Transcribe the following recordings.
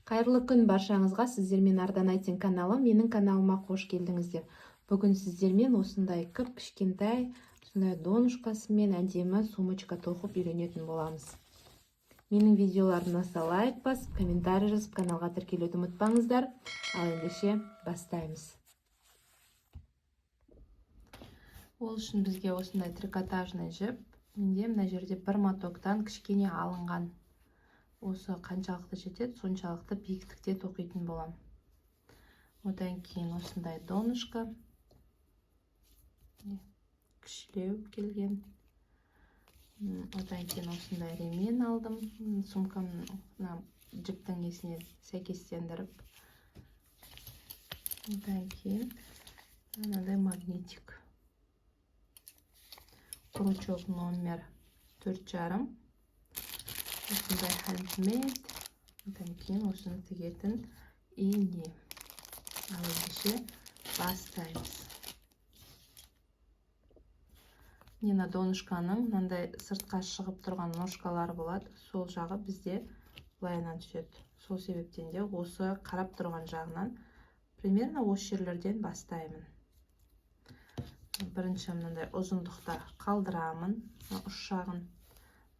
Қайырлы күн баршаңызға, сіздермен Ардан Айтин каналы. Менің каналыма қош келдіңіздер. Бүгін сіздермен осындай кіп-кішкентай, осындай донышкасымен әдемі сумочка тоқып үйренетін боламыз. Менің видеоларыма лайк басып, комментарий жазып, каналға тіркелуді ұмытпаңыздар. Ал ендеше бастаймыз. Ол үшін бізге осындай трикотажный жіп. Менде мына жерде бір мотоктан кішкене алынған. Осы қаншалықты жетеді, соншалықты биіктікте тоқитын болам. Одан кейін осындай донышко кішілеу келген. Одан кейін осындай ремень алдым. Сумкамның мына жіптің несіне сәйкестендіріп. Одан кейін мынандай магнитик. Крючок номер 4,5. Осындай хендмейд. Одан кейін осыны тігетін ине. Ал ендеше бастаймыз. Мына донышканың мынандай сыртқа шығып тұрған ножкалары болады. Сол жағы бізде былайынан түседі. Сол себептен де осы қарап тұрған жағынан примерно осы жерлерден бастаймын. Бірінші мынандай ұзындықта қалдырамын ұш жағын.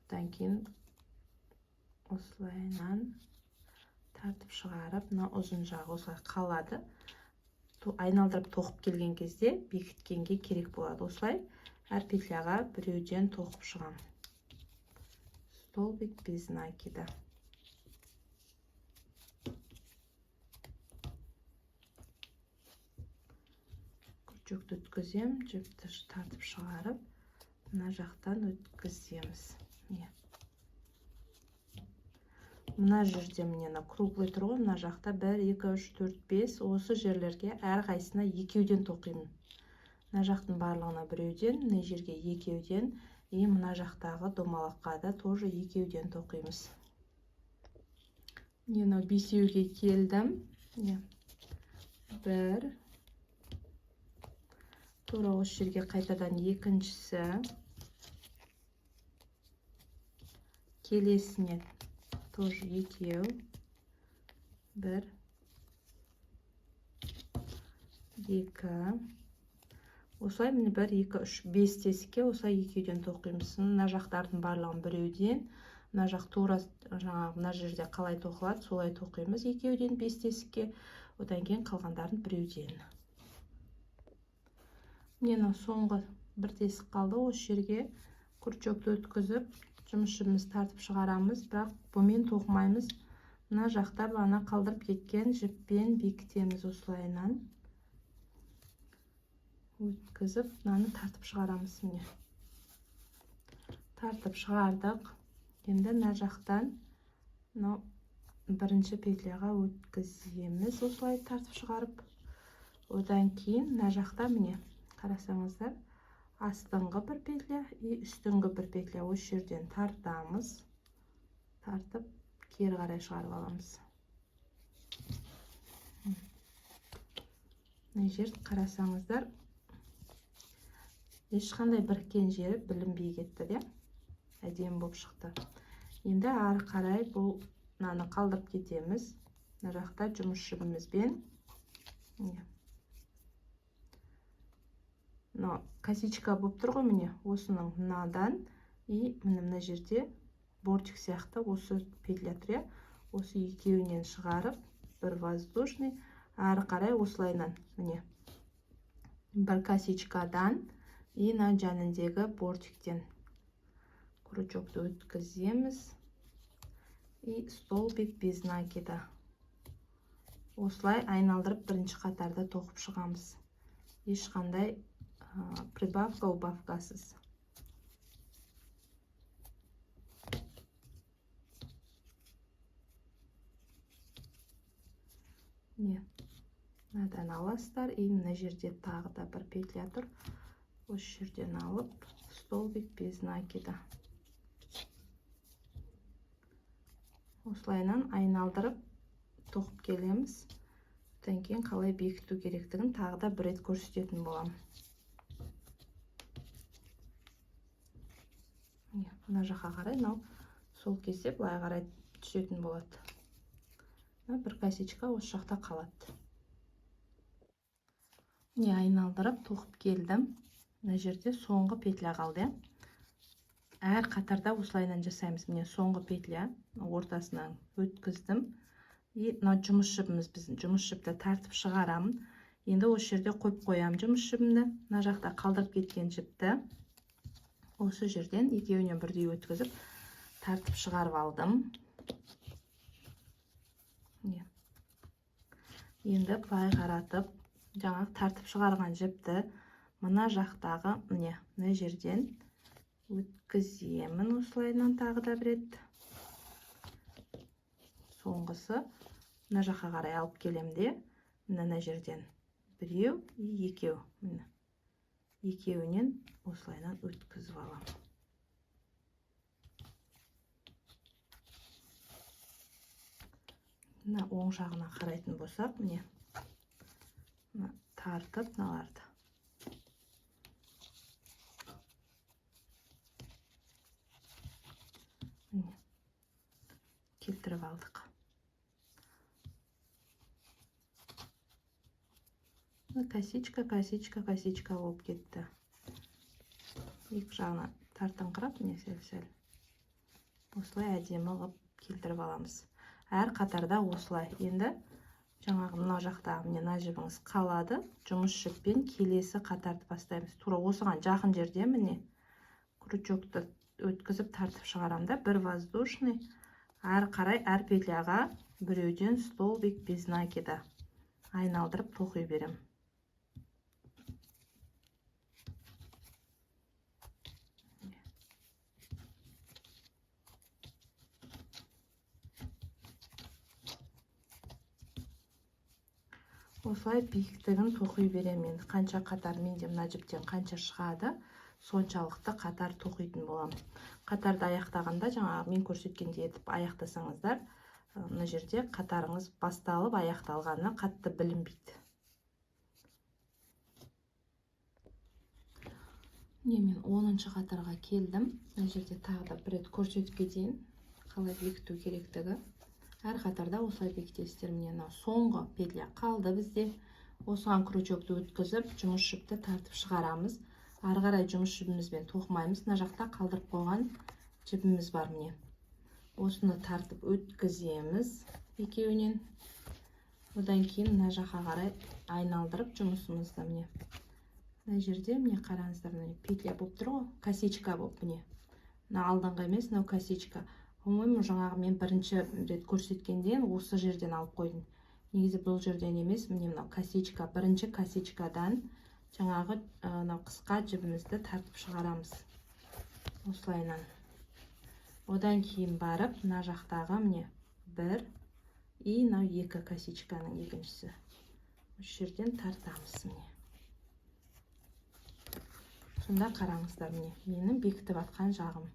Одан кейін осылайынан тартып шығарып, мына ұзын жағы осылай қалады. Айналдырып тоқып келген кезде бекіткенге керек болады. Осылай әр петляға біреуден тоқып шығам. Столбик без накида. Крючокты өткізем, жіпті тартып шығарып, мына жақтан өткіземіз. Міне. Мына жерде міне мына круглый тұр ғой, мына жақта 1, 2, 3, 4, 5 осы жерлерге әрқайсысына екеуден тоқимын. Мына жақтың барлығына біреуден, мына жерге екеуден, и мына жақтағы домалаққа да тоже екеуден тоқимыз. Міне мынау бесеуге келдім. Міне бір, тура осы жерге қайтадан екіншісі, келесіне тоже екеу, бір, екі. Осылай міне 1, 2, 3, 5 тесікке осылай екеуден тоқимыз. Мына жақтардың барлығын біреуден, мына жақ тура жаңағы мына жерде қалай тоқылады, солай тоқимыз екеуден 5 тесікке, одан кейін қалғандарын біреуден. Міне мына соңғы бір тесік қалды, осы жерге крючокты өткізіп, жұмыс жібімізді тартып шығарамыз, бірақ бұмен тоқымаймыз. Мына жақта бағана қалдырып кеткен жіппен бекітеміз, осылайынан өткізіп, мынаны тартып шығарамыз. Міне тартып шығардық. Енді мына жақтан мынау бірінші петляға өткіземіз, осылай тартып шығарып. Одан кейін мына жақта міне қарасаңыздар, астыңғы бір петля и үстіңгі бір петля, осы жерден тартамыз, тартып кері қарай шығарып аламыз. Мына жерді қарасаңыздар, ешқандай біріккен жері білінбей кетті де, әдемі болып шықты. Енді ары қарай бұл мынаны қалдырып кетеміз. Мына жақта жұмыс жібімізбен мынау косичка болып тұр ғой, міне осының мынадан и міне мына жерде бортик сияқты осы петля тұр, иә, осы екеуінен шығарып бір воздушный ары қарай осылайынан міне бір косичкадан и мына жанындегі бортиктен крючокты өткіземіз и столбик без накида. Осылай айналдырып бірінші қатарды тоқып шығамыз, ешқандай прибавка убавкасыз. Міне мынадан аласыздар и мына жерде тағы да бір петля тұр, осы жерден алып столбик без накида. Осылайынан айналдырып тоқып келеміз. Одан кейін қалай бекіту керектігін тағы да бір рет көрсететін боламын. Мына жаққа қарай мынау сол кезде былай қарай түсетін болады. Мына бір косичка осы жақта қалады. Міне, айналдырып тоқып келдім. Мына жерде соңғы петля қалды. Әр қатарда осылайынан жасаймыз. Міне, соңғы петля ортасынан өткіздім. И мына жұмыс жібіміз, біздің жұмыс жіпті тартып шығарамын. Енді осы жерде қойып қоямын жұмыс жібімді. Мына жақта қалдырып кеткен жіпті осы жерден екеуінен бірдей өткізіп тартып шығарып алдым. Міне. Енді былай қаратып, жаңағы тартып шығарған жіпті мына жақтағы, міне, мына жерден өткіземін осылайынан тағы да бір рет. Соңғысы мына жаққа қарай алып келем де, мына жерден біреу и екеу, міне, екеуінен осылайынан өткізіп аламын. Мына оң жағына қарайтын болсақ, міне, мына тартып мыналарды міне келтіріп алдық. Косичка, косичка, косичка болып кетті. Екі жағына тартыңқырап, міне, сәл-сәл осылай әдемі қылып келтіріп аламыз. Әр қатарда осылай. Енді жаңағы мына жақтағы, міне, мына жібіңіз қалады. Жұмыс жіппен келесі қатарды бастаймыз. Тура осыған жақын жерде, міне, крючокты өткізіп тартып шығарамын да, бір воздушный, әрі қарай әр петляға біреуден столбик без накида айналдырып тоқи беремін. Осылай биіктігін тоқи беремін. Енді қанша қатар менде мына жіптен қанша шығады, соншалықты қатар тоқитын боламын. Қатарды аяқтағанда жаңағы мен көрсеткендей етіп аяқтасаңыздар, мына жерде қатарыңыз басталып аяқталғаны қатты білінбейді. Міне, мен 10-шы қатарға келдім. Мына жерде тағы да бір рет көрсетіп кетейін, қалай бекіту керектігі. Әр қатарда осылай бекітесіздер. Міне, мынау соңғы петля қалды бізде. Осыған крючокты өткізіп, жұмыс жіпті тартып шығарамыз. Ары қарай жұмыс жібімізбен тоқымаймыз. Мына жақта қалдырып қойған жібіміз бар, міне. Осыны тартып өткіземіз екеуінен. Одан кейін мына жаққа қарай айналдырып жұмысымызды, міне. Мына жерде, міне, қараңыздар, міне петля болып тұр ғой, косичка болып, міне. Мына алдыңғы емес, мынау косичка. По-моему, жаңағы мен бірінші рет көрсеткенден осы жерден алып қойдым. Негізі бұл жерден емес, міне мынау косичка, бірінші косичкадан жаңағы мынау қысқа жібімізді тартып шығарамыз. Осылайынан. Одан кейін барып мына жақтағы, міне, бір и мынау екі косичканың екіншісі. Осы жерден тартамыз, міне. Сонда қараңыздар, міне, менің бекітіп атқан жағым.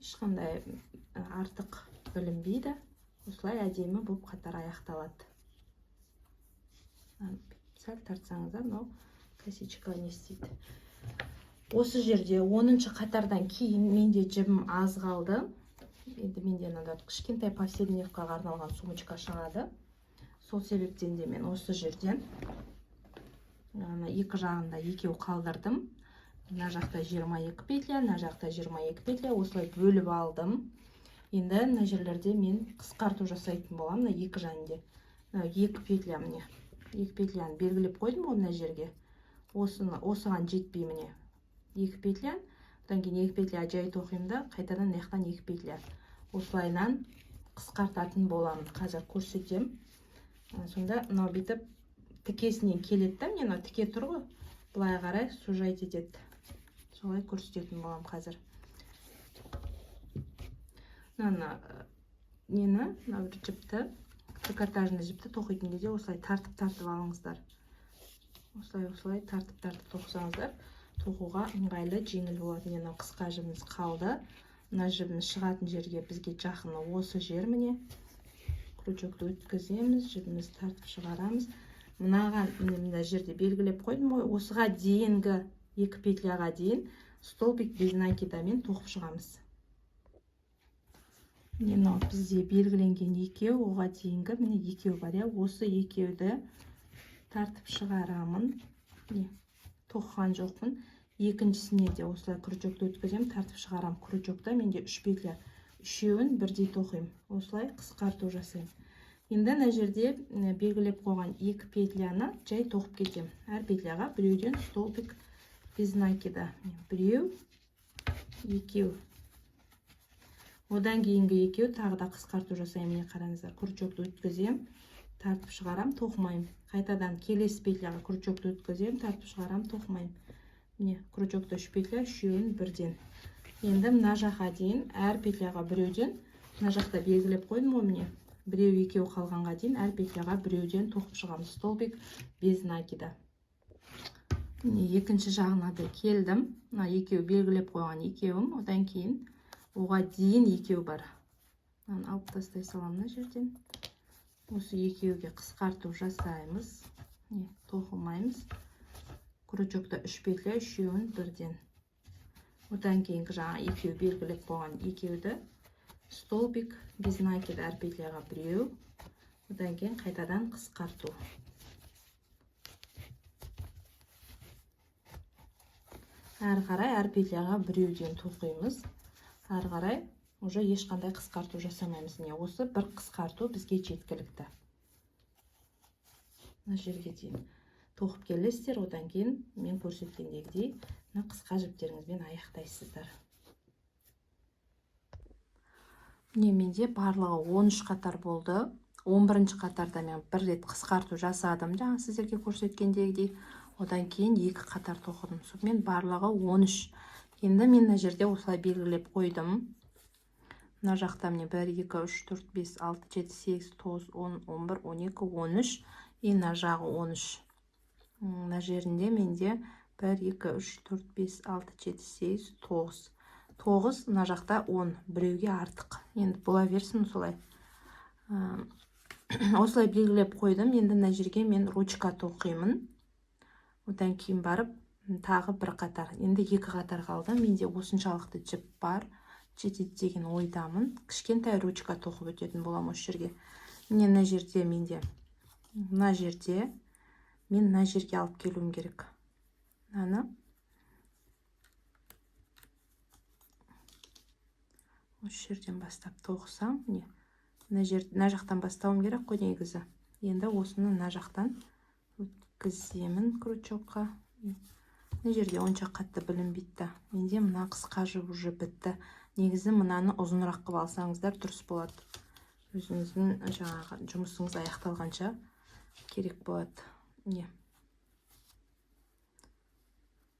Ешқандай артық білінбейді. Осылай әдемі болып қатар аяқталады. Сәл тартсаңыздар, мынау косичка не істейді. Осы жерде 10-шы қатардан кейін менде жібім аз қалды. Енді менде мынандай кішкентай повседневкаға арналған сумочка шығады. Сол себептен де мен осы жерден ана екі жағында екеу қалдырдым. Мына жақта 22 петля, мына жақта 22 петля, осылай бөліп алдым. Енді мына жерлерде мен қысқарту жасайтын боламын, мына екі жанында. Мына екі петля, міне. Екі петляны белгілеп қойдым ғой мына жерге. Осыны, осыған жетпей, міне. Екі петля, одан кейін екі петля жай тоқимын да, қайтадан мына жақтан екі петля. Осылайынан қысқартатын боламын. Қазір көрсетемін. Сонда мынау бүйтіп тікесінен келеді да, міне, мынау тіке тұр ғой. Былай қарай сужать етеді. Солай көрсететін боламын қазір. Мынаны, нені, мына бір жіпті, трикотажный жіпті тоқитын кезде осылай тартып-тартып алыңыздар. Осылай, осылай тартып-тартып тоқысаңыздар, тоқуға ыңғайлы, жеңіл болады. Міне, мынау қысқа жібіміз қалды. Мына жібіміз шығатын жерге бізге жақыны осы жер, міне. Крючокты өткіземіз, жібімізді тартып шығарамыз. Мынаған, міне, мына жерде белгілеп қойдым ғой, осыға дейінгі екі петляға дейін столбик без накидамен тоқып шығамыз. Міне, мынау бізде белгіленген екеу, оға дейінгі міне екеу бар, иә. Осы екеуді тартып шығарамын. Міне, тоқыған жоқпын. Екіншісіне де осылай крючокты өткіземін, тартып шығарамын. Крючокта менде 3 петля, үшеуін бірдей тоқимын. Осылай қысқарту жасаймын. Енді мына жерде белгілеп қойған 2 петляны жай тоқып кетемін. Әр петляға біреуден столбик без накида. Біреу, екеу. Одан кейінгі екеу тағы да қысқарту жасаймын. Міне қараңыздар, крючокты өткіземін, тартып шығарам, тоқымаймын. Қайтадан келесі петляға крючокты өткіземін, тартып шығарам, тоқымаймын. Міне, крючокта 3 петля, үшеуін бірден. Енді мына жаққа дейін әр петляға біреуден, мына жақта белгілеп қойдым ғой, міне, біреу екеу қалғанға дейін әр петляға біреуден тоқып шығамыз. Столбик без накида. Міне, екінші жағына да келдім. Мына екеу белгілеп қойған екеуім, одан кейін оға дейін екеу бар. Мынаны алып тастай саламын мына жерден. Осы екеуге қысқарту жасаймыз. Міне, тоқымаймыз. Крючокта 3 петля, үшеуін бірден. Одан кейінгі жаңа екеу белгілеп қойған екеуді столбик без накида әр петляға біреу. Одан кейін қайтадан қысқарту. Әрі қарай әр петляға біреуден тоқимыз. Әрі қарай уже ешқандай қысқарту жасамаймыз. Міне, осы бір қысқарту бізге жеткілікті. Мына жерге дейін тоқып келесіздер, одан кейін мен көрсеткендегідей мына қысқа жіптеріңізбен аяқтайсыздар. Міне, менде барлығы 13 қатар болды. 11 қатарда мен бір рет қысқарту жасадым, жаңа сіздерге көрсеткендегідей. Одан кейін 2 қатар тоқыдым. Сонымен барлығы 13. Енді мен мына жерде осылай белгілеп қойдым. Мына жақта міне 1, 2, 3, 4, 5, 6, 7, 8, 9, 10, 11, 12, 13. И мына жағы 13. Мына жерінде менде 1, 2, 3, 4, 5, 6, 7, 8, 9. 9, мына жақта 10, біреуге артық. Енді бола берсін солай. Осылай белгілеп қойдым. Енді мына жерге мен ручка тоқимын. Одан кейін барып тағы бір қатар. Енді 2 қатар қалды. Менде осыншалықты жіп бар, жетеді деген ойдамын. Кішкентай ручка тоқып өтетін боламын осы жерге. Міне, мына жерде менде, мына жерде мен мына жерге алып келуім керек. Мынаны осы жерден бастап тоқысам, міне, мына жер, мына жақтан бастауым керек қой негізі. Енді осыны мына жақтан өткіземін крючокқа. Мына жерде онша қатты білінбейді да. Менде мына қысқа жіп уже бітті. Негізі мынаны ұзынырақ қылып алсаңыздар дұрыс болады. Өзіңіздің жаңағы жұмысыңыз аяқталғанша керек болады. Міне,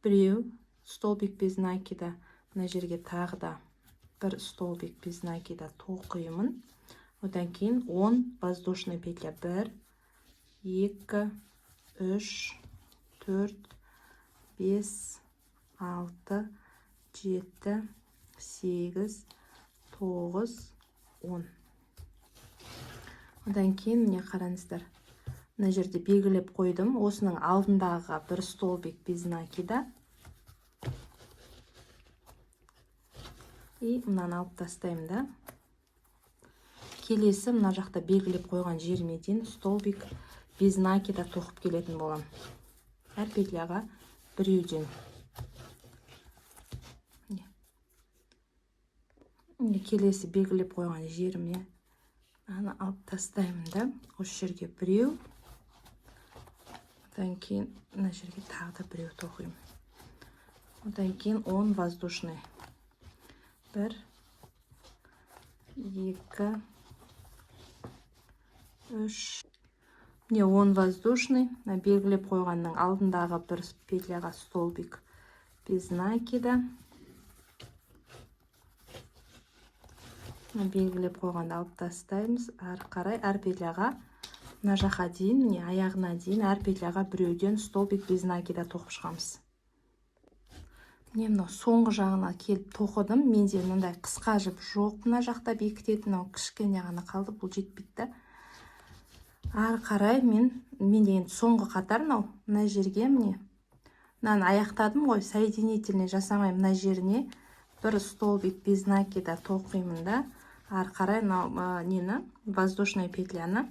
біреу столбик без накида, мына жерге тағы да бір столбик без накида тоқимын. Одан кейін 10 воздушный петля. 1, 2, 3, 4, 5, 6, 7, 8, 9, 10. Одан кейін міне қараңыздар, мына жерде белгілеп қойдым. Осының алдындағы бір столбик без накида. И мынаны алып тастаймын да. Келесі мына жақта белгілеп қойған жеріме дейін столбик без накида тоқып келетін боламын. Әр петляға біреуден. Міне, келесі белгілеп қойған жеріме мынаны алып тастаймын да. Осы жерге біреу, одан кейін мына жерге тағы да біреу тоқимын. Одан кейін 10 воздушный. 1, 2, 3. Міне, 10 воздушный. Мына белгілеп қойғанның алдындағы бір петляға столбик без накида. Мына белгілеп қойғанды алып тастаймыз. Әрі қарай әр петляға мына жаққа дейін, міне аяғына дейін әр петляға біреуден столбик без накида тоқып шығамыз. Міне, мынау соңғы жағына келіп тоқыдым. Менде мындай қысқа жіп жоқ, мына жақта бекітетін, мынау кішкене ғана қалды, бұл жетпейді да. Ары қарай мен деген соңғы қатар мынау, мына жерге міне мынаны аяқтадым ғой, соединительный жасамай мына жеріне бір столбик без накида тоқимын да, Ары қарай мынау нені, воздушная петляны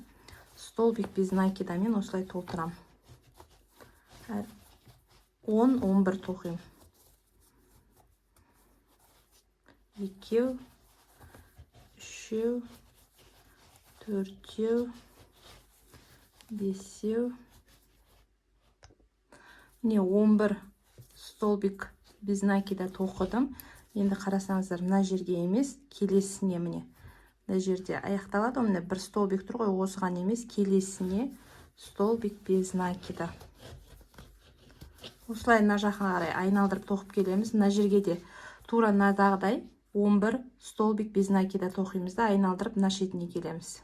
столбик без накидамен осылай толтырам. 10-11 тоқимын. 2, 3, 4, 5. Міне 11 столбик без накида тоқыдым. Енді қарасаңыздар, мына жерге емес, келесіне, міне. Мына жерде аяқталады, міне бір столбик тұр ғой, осыған емес, келесіне столбик без накида. Осылай мына жаққа қарай айналдырып тоқып келеміз. Мына жерге де тура мынадағыдай 11 столбик без накида тоқимыз да, айналдырып мына шетіне келеміз.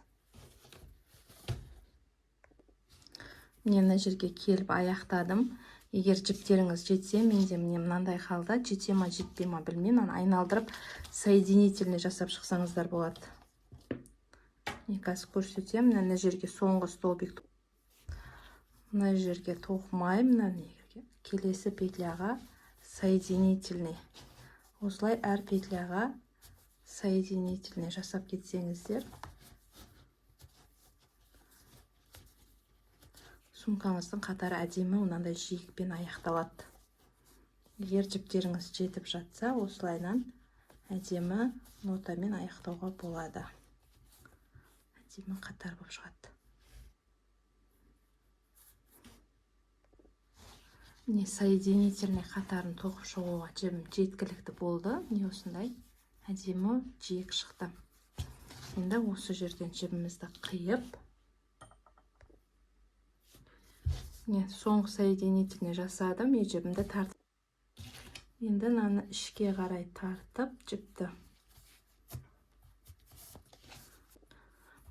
Міне мына жерге келіп аяқтадым. Егер жіптеріңіз жетсе, менде міне мынандай халда, жете ма, жетпей ма білмеймін, аны айналдырып соединительный жасап шықсаңыздар болады. Міне қазір көрсетемін. Мына жерге соңғы столбик, мына жерге тоқымаймын, мына жерге келесі петляға соединительный. Осылай әр петляға соединительный жасап кетсеңіздер, сумкаңыздың қатары әдемі мынандай жиекпен аяқталады. Егер жіптеріңіз жетіп жатса, осылайынан әдемі нотамен аяқтауға болады. Әдемі қатар болып шығады. Міне соединительный қатарын тоқып шығуға жібім жеткілікті болды. Міне осындай әдемі жиек шықты. Енді осы жерден жібімізді қиып, міне соңғы соединительный жасадым, и жібімді тартып. Енді мынаны ішке қарай тартып, жіпті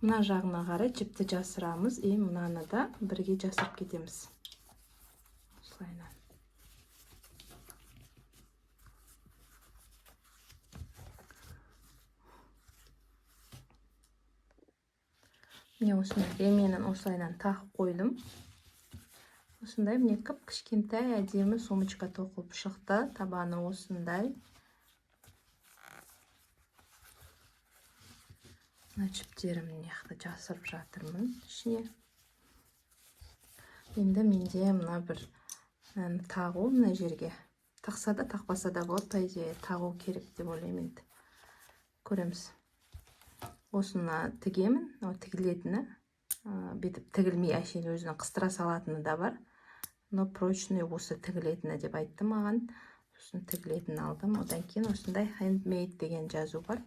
мына жағына қарай жіпті жасырамыз, и мынаны да бірге жасырып кетеміз. Осылайынан. Міне осындай ременін осылайынан тағып қойдым. Осындай міне кіп-кішкентай әдемі сумочка тоқылып шықты. Табаны осындай. Мына жіптерімді мына жақта жасырып жатырмын ішіне. Енді менде мына бір тағу мына жерге. Тақса да тақпаса да болады, по идее тағу керек деп ойлаймын енді. Көреміз. Осыны тігемін, мынау тігілетіні, бүйтіп тігілмей әшейін өзінің қыстыра салатыны да бар. Но прочный осы тігілетіні деп айтты маған. Сосын тігілетінін алдым. Одан кейін осындай handmade деген жазу бар.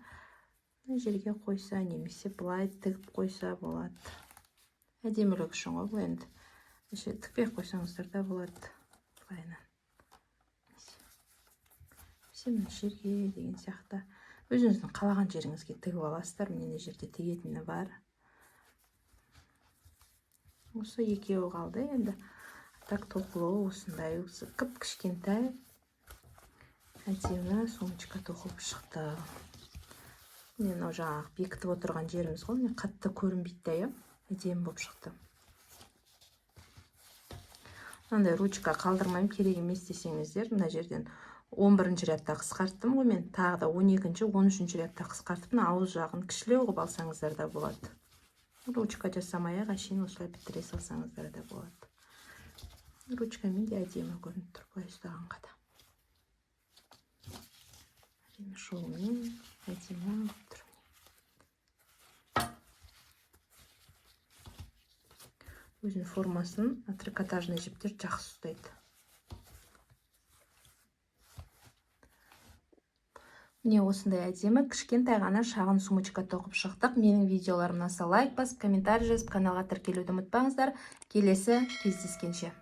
Мына жерге қойса, немесе былай тігіп қойса болады. Әдемілік үшін ғой бұл енді. Еще тікпей қойсаңыздар да болады. Былайынан. Немесе мына жерге деген сияқты. Өзіңіздің қалаған жеріңізге тігіп аласыздар. Міне мына жерде тігетіні бар. Осы екеуі қалды енді. Так тоқылуы осындай кіп-кішкентай әдемі сумочка тоқылып шықты. Міне мынау жаңағы бекітіп отырған жеріміз ғой, міне қатты көрінбейді да, иә? Әдемі болып шықты. Мынандай ручка қалдырмаймын, керек емес десеңіздер, мына жерден 11-ші рядта қысқарттым ғой мен, тағы да 12-ші, 13-ші рядта қысқартып, мына ауыз жағын кішілеу қылып алсаңыздар да болады. Ручка жасамай ақ әшейін осылай бітіре салсаңыздар да болады. Ручкамен де әдемі көрініп тұр былай ұстағанға да. Ремешогымен әдемі болып тұр. Өзінің формасын трикотажный жіптер жақсы ұстайды. Міне осындай әдемі кішкентай ғана шағын сумочка тоқып шықтық. Менің видеоларым ұнаса лайк басып, комментарий жазып, каналға тіркелуді ұмытпаңыздар. Келесі кездескенше.